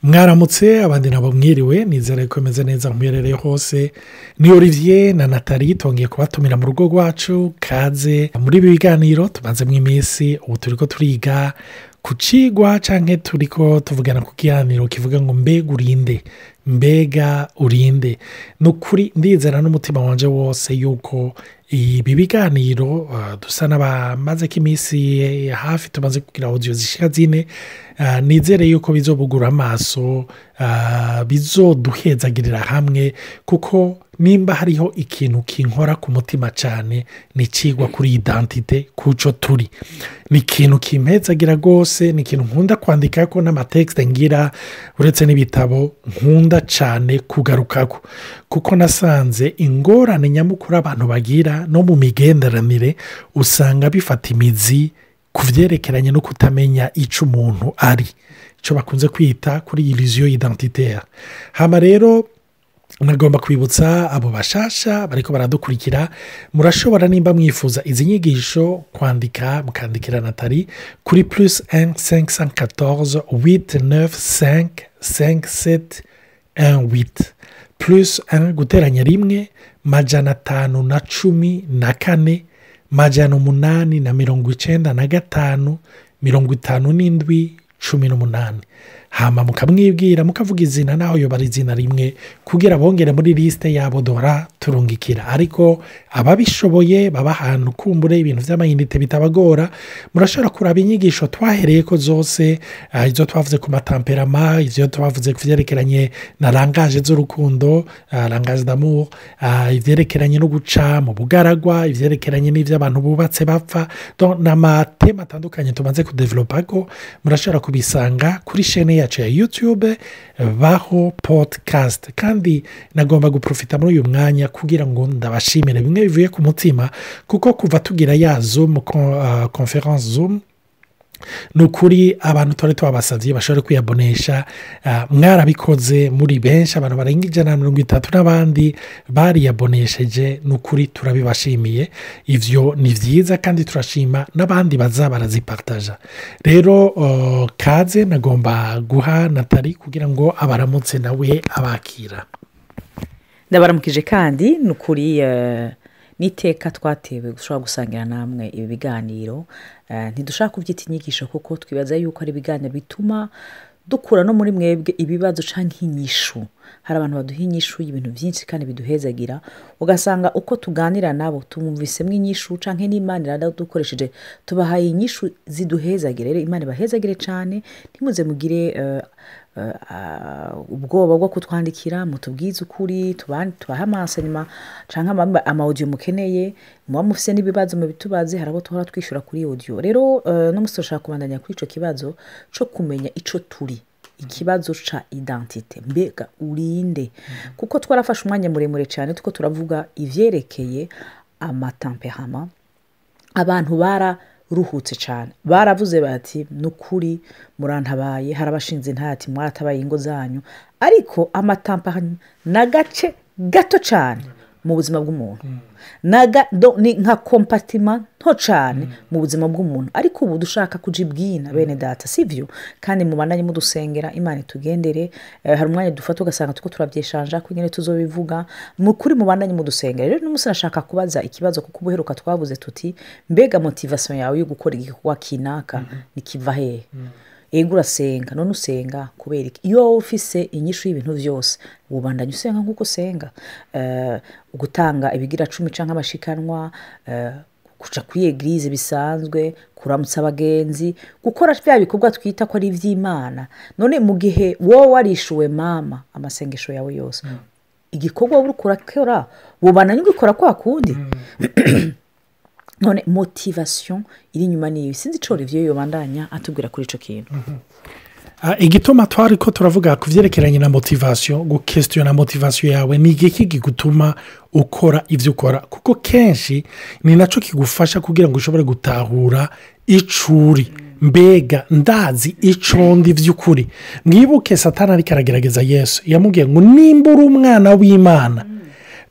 Mwaramutse, abandi nabo mwiriwe. Nizere ko imeze neza muherereye hose. Ni Olivier na Nathalie, twongeye kubatumira mu rugo rwacu. Kaze muri ibi biganiro tumazemo iminsi. Ubu turi ko turiga ku cigwa cyangwa turi ko tuvugana ku kiganiro kivuga ngo "Mbega urinde? Mbega urinde?" Ni ukuri ndizera n'umutima wanje wose yuko ibi biganiro dusa n'abamaze ko iminsi hafi tumaze kugira audio zishika 4, nizere yuko bizobugura amaso, bizoduhezagirira hamwe, kuko nimba hariho ikintu kinkora ku mutima cyane ni icigwa kuri identité, kuco turi. Ni ikintu kimpezagira rwose, ni ikintu nkunda kwandika ko n'ama textes ngira, uretse n'ibitabo nkunda cyane kugarukako, kuko nasanze ingorane nyamukuru abantu bagira no mu migenderanire usanga bifata imizi ku byerekeranye no kutamenya icyo umuntu ari, icyo bakunze kwita kuri illusion identitaire. Hama rero nagomba kwibutsa abo bashasha bariko baradukurikira: murashobora, nimba mwifuza izi nyigisho, kwandika, mukandikira Nathalie kuri +1 514 895 57 18, +1 guteranya 1 514 895 57 18. Hama mukamwibwira, mukavuga izina, naho yoba ari izina rimwe, kugira bongere muri liste yabo dora turungikira. Ariko ababishoboye baba ahantu kumbure ibintu vy'ama unités bitabagora, murashobora kuraba inyigisho twahereye ko zose, izo twavuze ku ma tempéraments, izo twavuze ku vyerekeranye na langage z'urukundo, langage d'amour, ivyerekeranye no guca mu bugaragwa, ivyerekeranye n'ivyo abantu bubatse bapfa. Donc ni ama thèmes atandukanye tumaze kudevelopa ko murashobora kubisanga kuri chaîne yacu ya YouTube Baho Podcast. Kandi nagomba guprofita muri uyu mwanya kugira ngo ndabashimire bimwe bivuye ku mutima, kuko kuva tugira ya Zoom conférence Zoom, ni ukuri abantu twari twabasabye bashobora kwiyabonesha, mwarabikoze muri benshi. Abantu barenga 130 n'abandi bariyabonesheje. Ni ukuri turabibashimiye, ibyo ni byiza, kandi turashima n'abandi baza barazipartaja. Rero kaze, nagomba guha Nathalie kugira ngo abaramutse nawe abakira. Ndabaramukije. Kandi ni ukuri n'iteka twatewe gushobora gusangira namwe ibi biganiro. Ntidushaka kubyita inyigisho, kuko twibaza yuko ari ibiganiro bituma dukura no muri mwebwe ibibazo cyangwa inyishu. Hari abantu baduha inyishu y'ibintu byinshi kandi biduhezagira, ugasanga uko tuganira nabo tumwumvisemo inyishu, cyangwa n'Imana iradukoresheje, tubahaye inyishu ziduhezagira. Rero Imana ibahezagire cyane. Ntimuze mugire ubwoba bwo kutwandikira, mutubwize ukuri, tubahe amansanyuma cyangwa ama audio mukeneye. Muba mufise n'ibibazo mubitubaze, hari abo tuhora twishyura kuri audio. Rero no musi turashaka kubandanya kuri ico kibazo co kumenya ico turi, ikibazo ca identité, mbega urinde? Kuko twarafashe umwanya muremure cyane tuko turavuga ivyerekeye ama tempéraments. Abantu bararuhutse cyane, baravuze bati: "Ni ukuri murantabaye." Hari abashinze intati mwaratabaye ingo zanyu. Ariko ama tempéraments ni agace gato cyane mu buzima bw'umuntu. Ni nka compartiment nto cyane mu buzima bw'umuntu. Ariko ubu dushaka kuja ibwina, bene data, si byo? Kandi mubandanye mudusengera, Imana itugendere. Hari umwanya dufata ugasanga turiko turavyeshanja ko nyene tuzobivuga. Mu kuri mubandanye mudusengera. Rero n'umunsi nashaka kubaza ikibazo, kuko ubuheruka twavuze tuti: "Mbega motivation yawe yo gukora igikorwa kinaka nikiva hehe?" Ego, urasenga. None usenga kubera iki? Iyo wowe ufise inyishu y'ibintu vyose, wubandanya usenga nk'uko usenga, gutanga ibigira cumi canke amashikanwa, kuja kuri église bisanzwe, kuramutsa abagenzi, gukora vya bikorwa twita ko ari ivy'Imana. None mu gihe wowe warishuwe mama amasengesho yawe yose, igikorwa wowe uriko urakora wobandanya ugikora kwa kundi? None motivation iri inyuma niyo? Sinzi ico Olivier yobandanya atubwira kuri ico kintu. Igituma twari ko turavuga ku byerekeranye na motivation, gukesitiyona motivation yawe, ni igiki gituma ukora ibyo ukora, kuko kenshi ni nacyo kigufasha kugira ngo ushobore gutahura icuri. Mbega ndazi ico ndi by'ukuri? Mwibuke Satana ariko aragerageza Yesu, yamubwiye ngo: "Nimba uri umwana w'Imana,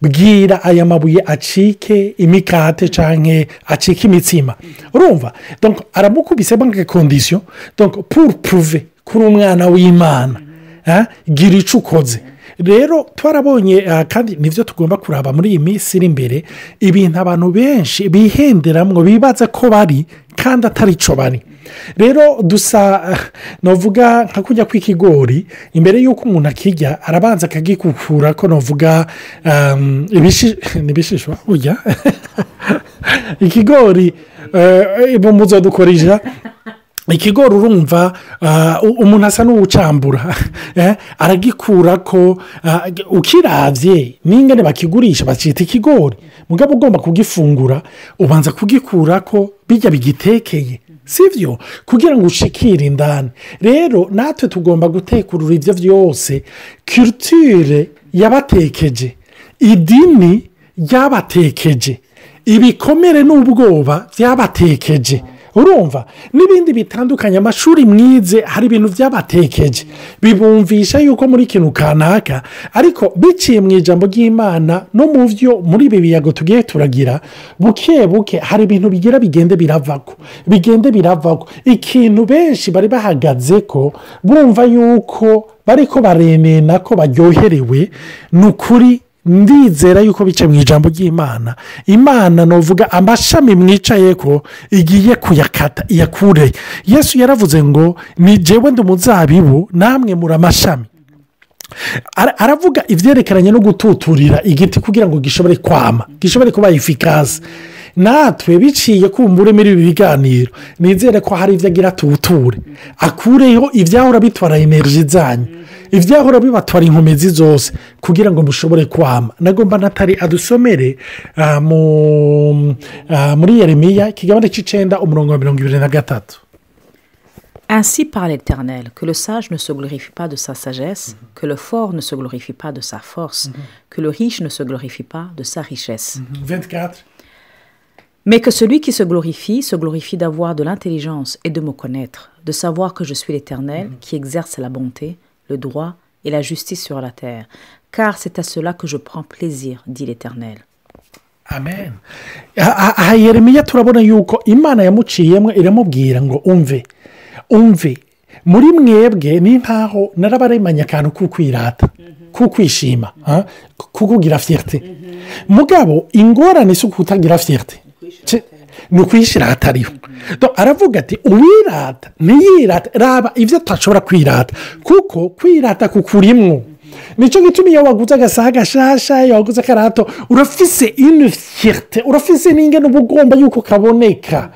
bwira aya mabuye acike imikate canke acike imitsima." Urumva, donc aramukubise nka condition, donc pour prouver ko uri umwana w'Imana. Gira icyo ukoze. Rero twarabonye kandi nibyo tugomba kuraba muri iyi minsi iri imbere, ibintu abantu benshi bihenderamwo bibaza ko bari kandi atari cyo bari. Rero dusa navuga nka kujya kw'ikigori, imbere y'uko umuntu akijya arabanza akagikukura ko navuga ibishishwa ujya ikigori muzodukoresha ikigori, urumva umuntu asa n'uwucambura aragikura ko ukiravye n'ingene bakigurisha bacita ikigori, mugabo ugomba kugifungura ubanza kugikura ko bijya bigitekeye, sivyo, kugira ngo ushikire indani. Rero natwe tugomba gutekurura ibyo byose culture yabatekeje, idini ryabatekeje, ibikomere n'ubwoba byabatekeje, urumva n'ibindi bitandukanye, amashuri mwize hari ibintu byabatekeje bibumvisha yuko muri kintu kanaka, ariko biciye mu ijambo ry'Imana no mu byo muri ibi biyago tugiye turagira buke buke, hari ibintu bigira bigende biravako, bigende biravako. Ikintu benshi bari bahagaze ko bumva yuko bariko barenena ko baryoherewe, ni ukuri ndizera yuko bice mu ijambo ry'Imana, Imana novuga amashami mwicaye ko igiye kuyakata iyakure. Yesu yaravuze ngo ni jewe ndi umuzabibu namwe muri amashami. Aravuga ivyerekeranye no gututurira igiti kugira ngo gishobore kwama, gishobore kuba efficace. Natwe biciye kumbure muri ibi biganiro, nizere ko hari ivyo agira tuture, akureho ivyahora bitwara energy zanyu, ivyahora bibatwara inkomezi zose kugira ngo mushobore kwama. Nagomba Natali adusomere muri Yeremiya ikigabane c'icenda umurongo wa 23. Ainsi parle l'Éternel, que le sage ne se glorifie pas de sa sagesse, que le fort ne se glorifie pas de sa force, que le riche ne se glorifie pas de sa richesse. 24. Mais que celui qui se glorifie d'avoir de l'intelligence et de me connaître, de savoir que je suis l'Éternel qui exerce la bonté, le droit et la justice sur la terre. Car c'est à cela que je prends plaisir, dit l'Éternel. Amen. Aha Yeremiya turabona yuko Imana yamuciyemwo iramubwira ngo umve, umve muri mwebwe ni nkaho narabaremanye akantu k'ukwirata, k'ukwishima, kukugira fierté. Mugabo ingorane si ukutagira fierté, ni ukwishira ahatariho. Aravuga ati uwirata ntiyirata, raba ibyo atashobora kwirata, kuko kwirata kukurimwo. Nicyo gituma iyo waguze agasaha gashasha, iyo waguze akarato, urafise une fierté, urafise n'ingene uba ugomba yuko kaboneka.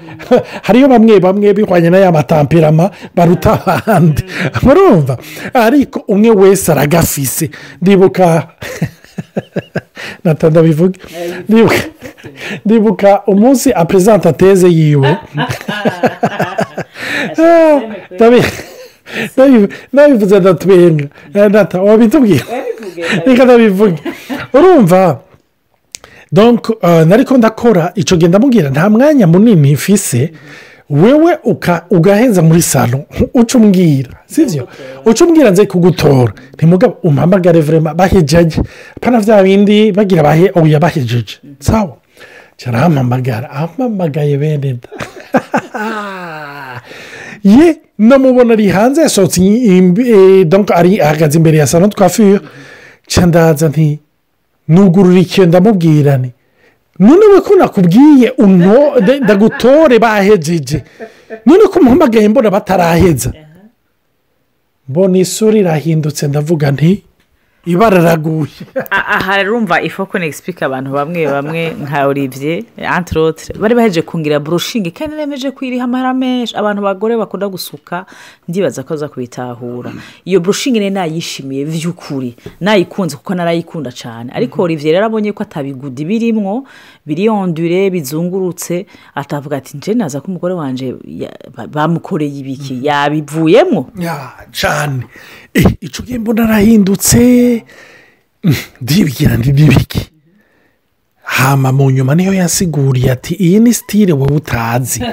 Hariyo bamwe bamwe bihwanye n'aya matamperama baruta abandi, murumva, ariko umwe wese aragafise. Ndibuka Natanda bivuge, ndibuka umunsi apresenta thèse yiwe. Nabivuze ndatwenga, Nata wabitubwira reka ndabivuge. Urumva donc nariko ndakora ico gihe, ndamubwira nta mwanya munini mfise, wewe ugaheza muri salon uca umbwira, sivyo, uca umbwira nze kugutora, ntimugabo umpamagare vraiment bahejeje, pana vya bindi bagira bahe oya bahejeje, sawa. Carampamagara, ampamagaye bene da ye namubona ari hanze yasohotse, donc ari ahagaze imbere ya salon de coiffure. Ca ndaza nti nugurura ikiyo, ndamubwira nti none we ko nakubwiye ndagutore bahejeje, none ko muhamagaye mbona bataraheza. Mbona isura irahindutse, ndavuga nti ibara riraguye. Aha rero urumva ifo ko nexplique abantu bamwe bamwe nka Olivier entre autres bari bahejeje kungira brushing kandi nemeje kwiriha amahera menshi. Abantu bagore bakunda gusuka ndibaza ko aza kubitahura. Iyo brushing ne nayishimiye vy'ukuri, nayikunze kuko narayikunda cyane, ariko Olivier rero abonye ko atabigudi birimwo biri ondure bizungurutse, atavuga ati nje naza ko umugore wanje bamukoreye ibiki yabivuyemwo cyane. Ico gihe mbona arahindutse, ndibwira ndibiki. Hama mu nyuma niyo yasiguriye ati iyi ni style wowe utazi,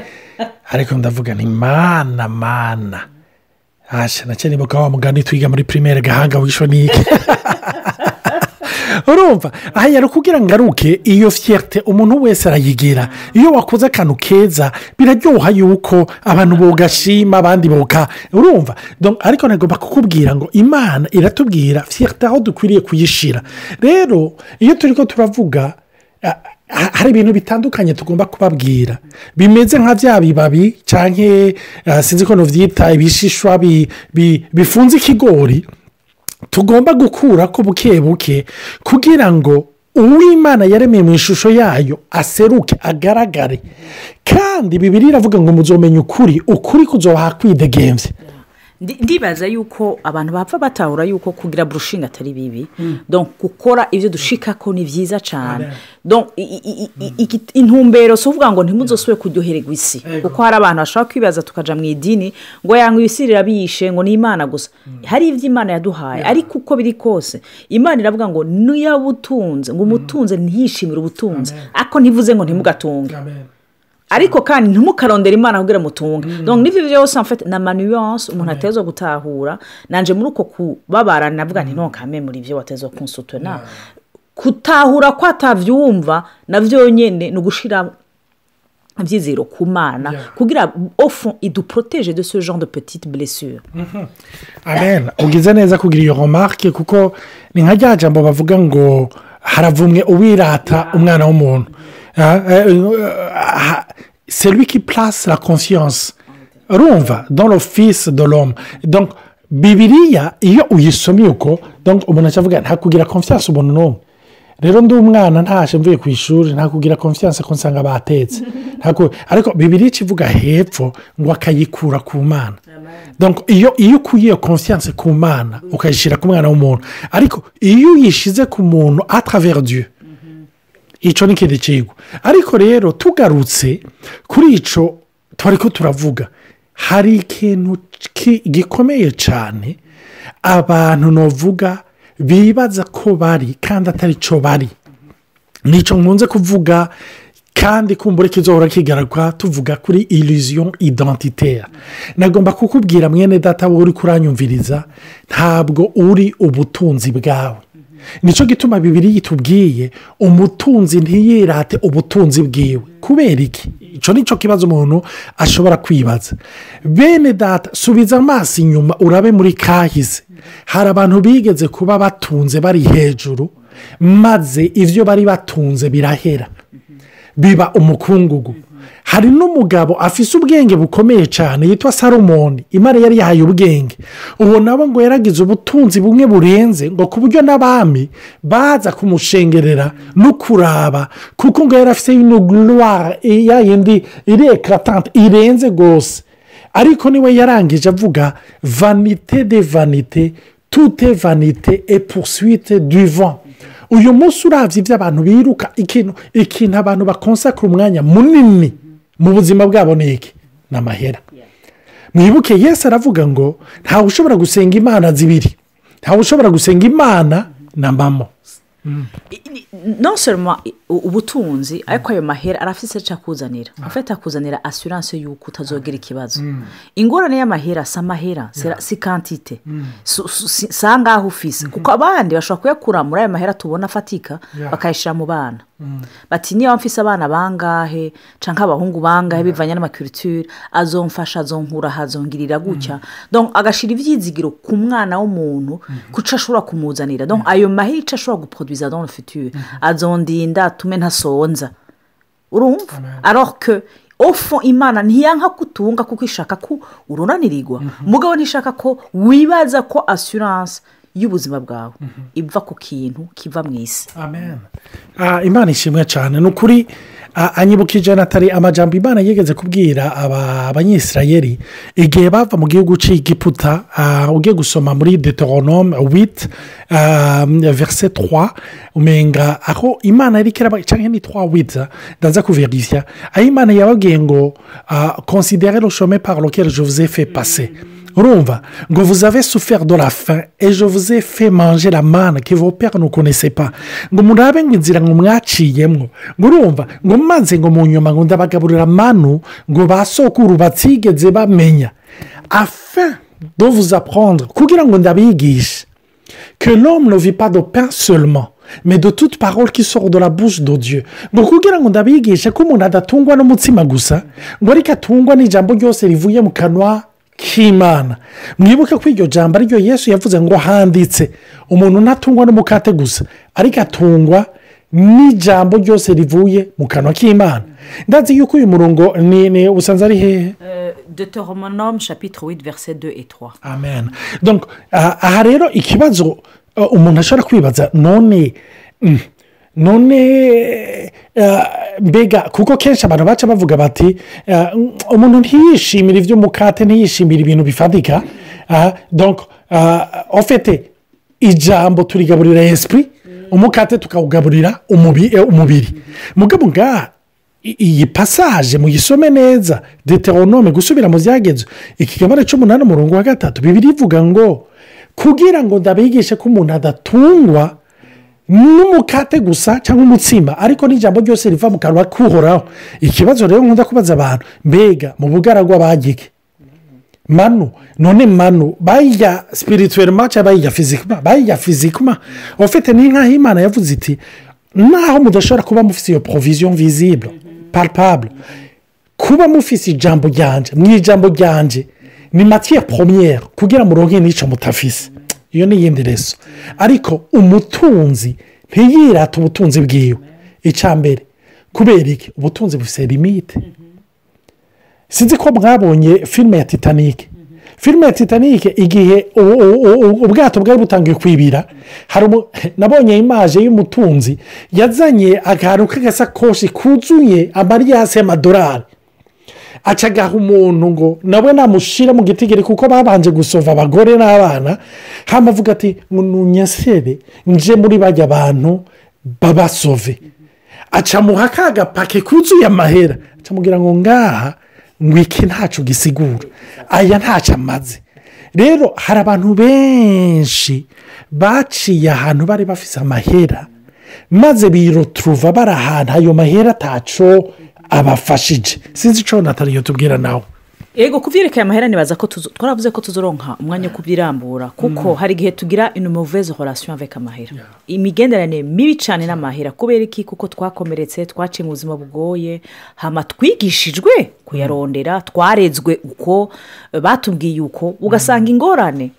ariko ndavuga nti mana mana, asha nace nibuka wa mugani twiga muri primaire, gahanga wishwe niki. Urumva, aha yari kugira ngaruke iyo fierté umuntu wese arayigira. Iyo wakoze akantu keza, biraryoha yuko abantu bogashima, abandi boka, urumva. Donc, ariko nagomba kukubwira ngo Imana iratubwira fierté aho dukwiriye kuyishira. Rero iyo turi ko turavuga, hari ibintu bitandukanye tugomba kubabwira bimeze nka bya bibabi cyangwa, sinzi ko nubyita, ibishishwa bifunze ikigori, tugomba gukura ko buke buke kugira ngo uw'Imana yaremeye mu ishusho yayo aseruke, agaragare. Kandi Bibiri iravuga ngo muzomenya ukuri, ukuri kuzobaha kwidegembya. Ndibaza yuko abantu bapfa batahura yuko kugira brushing atari bibi. Donc gukora ibyo dushika ko ni byiza cyane. Donc intumbero si uvuga ngo ntimuzosubire kuryohererwa isi, kuko hari abantu bashobora kwibaza tukaja mu idini ngo yanga isi rirabishe, ngo ni Imana gusa. Hari ibyo Imana yaduhaye, ariko uko biri kose Imana iravuga ngo niyo utunze, ngo umutunze ntiyishimire ubutunzi. Ariko ntivuze ngo ntimugatunge, ariko kandi ntimukarondere Imana kugira mutunge. Donc n'ivyo byose, en fait, na ma nuance umuntu atezwa gutahura. Nanje muri uko kubabara navuga nti non, kame muri ivyo watezwa kunsutena kutahura ko atavyumva, navyo nyene ni ugushira ivyizero ku Mana kugira au fond iduprotège de ce genre de petites blessures. Amen. Ugize neza kugira iyo remarque, kuko ni nka rya jambo bavuga ngo haravumwe uwirata umwana w'umuntu. C'est lui qui place la confiance, urumva, dans le fils de l'homme. Donc Bibiliya iyo uyisomye uko, donc umuntu acavuga nta kugira confiance umuntu n'umwe. Rero ndi umwana, ntashe mvuye ku ishuri, nta kugira confiance ko nsanga batetse. Ariko Bibiliya ikivuga hepfo ngo akayikura ku Mana. Donc iyo ukuye iyo confiance ku Mana ukayishyira ku mwana w'umuntu, ariko iyo uyishyize ku muntu à travers Dieu, icyo ni ikindi kigo. Ariko rero tugarutse kuri icyo twari ko turavuga, hari ikintu gikomeye cyane abantu novuga bibaza ko bari kandi atari cyo bari. Nicyo nkunze kuvuga, kandi kumbura kizohora kigaruka, tuvuga kuri illusion identitaire. Nagomba kukubwira, mwene data wowe uri kuranyumviriza, ntabwo uri ubutunzi bwawe. Nicyo gituma Bibiri yitubwiye umutunzi ntiyirate ubutunzi bwiwe. Kubera iki? Icyo ni cyo kibazo umuntu ashobora kwibaza. Bene data, subiza amaso inyuma urabe muri kahise, hari abantu bigeze kuba batunze, bari hejuru, maze ibyo bari batunze birahera, biba umukungugu. Hari n'umugabo afise ubwenge bukomeye cyane yitwa Salomoni, Imana yari yahaye ubwenge. Uwo nabo ngo yaragize ubutunzi bumwe burenze, ngo ku buryo n'abami baza kumushengerera no kuraba, kuko ngo yari afise ino gloire ya yindi iri éclatante, irenze rwose. Ariko niwe yarangije avuga: "Vanité de vanité, tout est vanité et poursuite du vent." Uyu munsi urabye ibyo abantu biruka, ikintu abantu bakonsakura umwanya munini mu buzima bwabo ni iki? Ni amahera. Mwibuke Yesu aravuga ngo ntawe ushobora gusenga imana zibiri, ntawe ushobora gusenga Imana na Mamon. Non seulement ubutunzi, ariko ayo mahera arafise icyo akuzanira. Afite, akuzanira assurance y'uko utazogira ikibazo. Ingorane y'amahera si amahera, si quantité, si angahe ufise, kuko abandi bashobora kuyakura muri ayo mahera tubona afatika, bakayishyira mu bana, bati niba mfise abana bangahe cyangwa abahungu bangahe, bivanye n'ama culture, azomfasha, azonkura, azongirira gutya. Donc agashyira ibyizigiro ku mwana w'umuntu, kuco ashobora kumuzanira. Donc ayo mahera, icyo ashobora guproduza dans le futur, azondinda, atume ntasonza, urumva. Alors que au fond Imana ntiyanka kutunga, kuko ishaka ko urunanirirwa. Mugabo ntishaka ko wibaza ko assurance y'ubuzima bwawe iva ku kintu kiva mu isi. Amen. Imana ishimwe cyane. Ni ukuri, anyibukije natari amajambo Imana yigeze kubwira Abanyisirayeli igihe bava mu gihugu cy'Igiputa. Ugiye gusoma muri Deutéronome 8 verset 3, umenga aho Imana yari ikiraba, cyangwa ni 3:8, ndaza kuverifya, aho Imana yababwiye ngo "Considérez le chemin par lequel je vous ai fait passer." Urumva ngo "Vous avez souffert de la faim et je vous ai fait manger la manne que vos pères ne connaissaient pas." Ngo murabe ngo inzira ngo mwaciyemwo, ngo urumva ngo maze ngo mu nyuma ngo ndabagaburira manu ngo ba sokuru batigeze bamenya, afin de vous apprendre, kugira ngo ndabigishe. Que l'homme ne vit pas de pain seulement, mais de toute parole qui sort de la bouche de Dieu. Ngo kugira ngo ndabigishe ko umuntu adatungwa n'umutsima gusa, ngo ariko atungwa n'ijambo ryose rivuye mu kanwa k'Imana. Mwibuke ko iryo jambo ariryo Yesu yavuze ngo handitse: umuntu ntatungwa n'umukate gusa, ariko atungwa n'ijambo ryose rivuye mu kanwa k'Imana. Ndazi yuko uyu murongo ni usanze ari hehe? Deutéronome chapitre 8, verset 2 et 3. Amen. Donc aha rero ikibazo umuntu ashobora kwibaza: none mbega, kuko kenshi abantu baca bavuga bati umuntu ntiyishimire iby'umukate, ntiyishimire ibintu bifatika. Donc en fait ijambo turigaburira esprit, umukate tukawugaburira umubiri. Mugabo ngaha iyi passage muyisome neza, Deutéronome, gusubira mu Byagezwe, ikigabane cy'umunani, umurongo wa gatatu, Bibiliya ivuga ngo kugira ngo ndabigishe ko umuntu adatungwa n'umukate gusa cyangwa umutsima, ariko n'ijambo ryose riva mu kanwa k'Uhoraho. Ikibazo rero nkunda kubaza abantu: mbega mu bugaragwa bagike manu? None manu bayirya spirituellement cyangwa bayirya physiquement? Bayirya physiquement. Ufite ni nk'aho Imana yavuze iti: naho mudashobora kuba mufite iyo provision visible, palpable, kuba mufise ijambo ryanje, mu ijambo ryanje ni matière première kugira muronke n'icyo mutafise. Iyo ni iyindi leçon. Ariko umutunzi ntiyirate ubutunzi bwiwe. Icya mbere, kubera iki? Ubutunzi bufite limite. Sinzi ko mwabonye filime ya Titanic. Filime ya Titanic, igihe ubwato bwari butangiye kwibira, nabonye image y'umutunzi yazanye akantu k'agasakoshi kuzuye amariyasi y'amadolari, aca agaha umuntu ngo nawe namushyira mu gitigiri, kuko babanje gusova abagore n'abana. Hano avuga ati ngo nunyasere nje muri bajya abantu babasove. Acamuha ka gapake kuzuye amahera, acamubwira ngo ngaha, ngo iki ntacyo gisigura, aya ntacyo amaze. Rero hari abantu benshi baciye ahantu bari bafise amahera, maze biroturuva bari ahantu ayo mahera ataco abafashije. Sinzi icyo Nataliyo tubwira nawe. Yego, kubyerekeye amahera, nibaza ko twaravuze ko tuzoronka umwanya wo kubyirambura, kuko hari igihe tugira une mauvaise relation avec amahera, imigenderanire mibi cyane n'amahera. Kubera iki? Kuko twakomeretse, twaciye mu buzima bugoye, hama twigishijwe kuyarondera, twarezwe uko, batubwiye uko. Ugasanga ingorane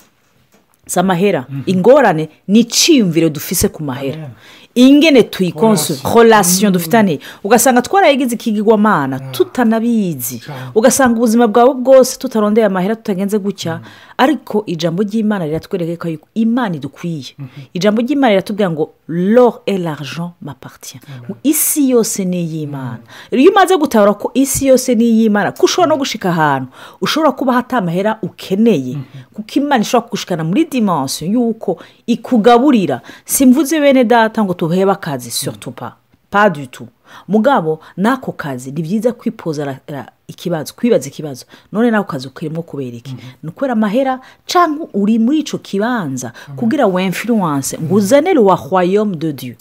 si amahera, ingorane ni iciyumviro dufise ku mahera, ingene tuyikonsu, relation dufitanye. Ugasanga twarayigize ikigirwamana tutanabizi, ugasanga ubuzima bwawe bwose tutarondeye amahera tutagenze gutya. Ariko ijambo ry'Imana riratwereka ko Imana idukwiye. Ijambo ry'Imana riratubwira ngo "L'or et l'argent m'appartient", isi yose ni iy'Imana. Iyo umaze gutahura ko isi yose ni iy'Imana, ko ushobora no gushika ahantu ushobora kuba hata amahera ukeneye, kuko Imana ishobora kugushikana muri dimension y'uko ikugaburira. Simvuze, bene data, ngo tuhebe akazi, surtout pas, pas du tout. Mugabo n'ako kazi ni byiza kwipoza ikibazo, kwibaza ikibazo: none n'ako kazi ukirimo kubera iki? Ni ukubera amahera, cyangwa uri muri icyo kibanza kugira w'influence, ngo uzane le royaume de Dieu,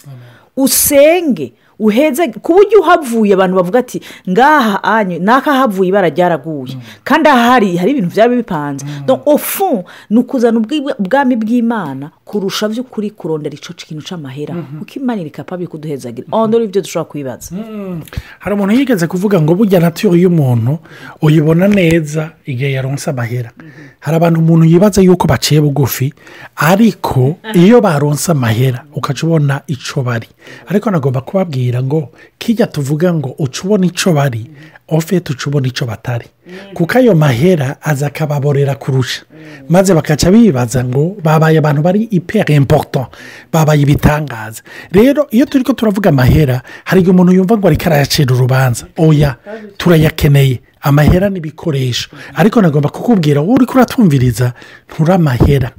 usenge, uheze ku buryo uhavuye abantu bavuga ati ngaha anyu n'aka havuye ibara ryaraguye, kandi ahari hari ibintu byaba bipanze. Donc au fond ni ukuzana ubwami bw'Imana kurusha by'ukuri kurondera icyo kintu cy'amahera, kuko Imana iri capable kuduhezagira aho. Ibyo dushobora kwibaza. Hari umuntu yigeze kuvuga ngo burya nature y'umuntu uyibona neza igihe yaronse amahera. Hari abantu umuntu yibaza yuko baciye bugufi, ariko iyo baronse amahera ukaca ubona icyo bari. Ariko nagomba kubabwira ngo kijya tuvuga ngo uca ubona icyo bari, au fait uca ubona icyo batari, kuko ayo mahera aza akababorera kurusha, maze bakaca bibaza ngo babaye abantu bari hyper important, babaye ibitangaza. Rero iyo turi ko turavuga amahera, hari igihe umuntu yumva ngo ariko arayacira urubanza. Oya, turayakeneye amahera n'ibikoresho, ariko nagomba kukubwira wowe uri kuratumviriza, ntura amahera.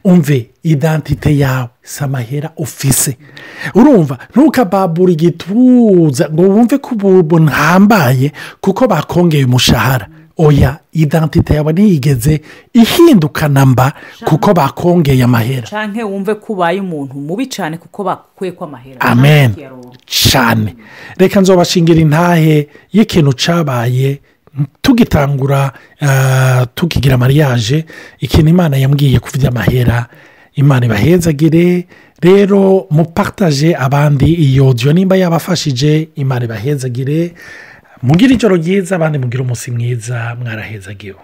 Umve, identité yawe si amahera ufise. Urumva, ntukababure igituza ngo wumve ko ubu ntambaye kuko bakongeye umushahara. Oya, identité yawe ntiyigeze ihinduka namba kuko bakongeye amahera. Canke wumve ko ubaye umuntu mubi cyane kuko bakuye ko amahera. Amen cyane. Reka nzobashingira intahe y'ikintu cyabaye tugitangura, tukigira mariage, ikintu Imana yambwiye ku by'amahera. Imana ibahezagire. Rero mupartage abandi iyo audio nimba yabafashije. Imana ibahezagire, mugire ijoro ryiza, abandi mugire umunsi mwiza, mwarahezagiwe.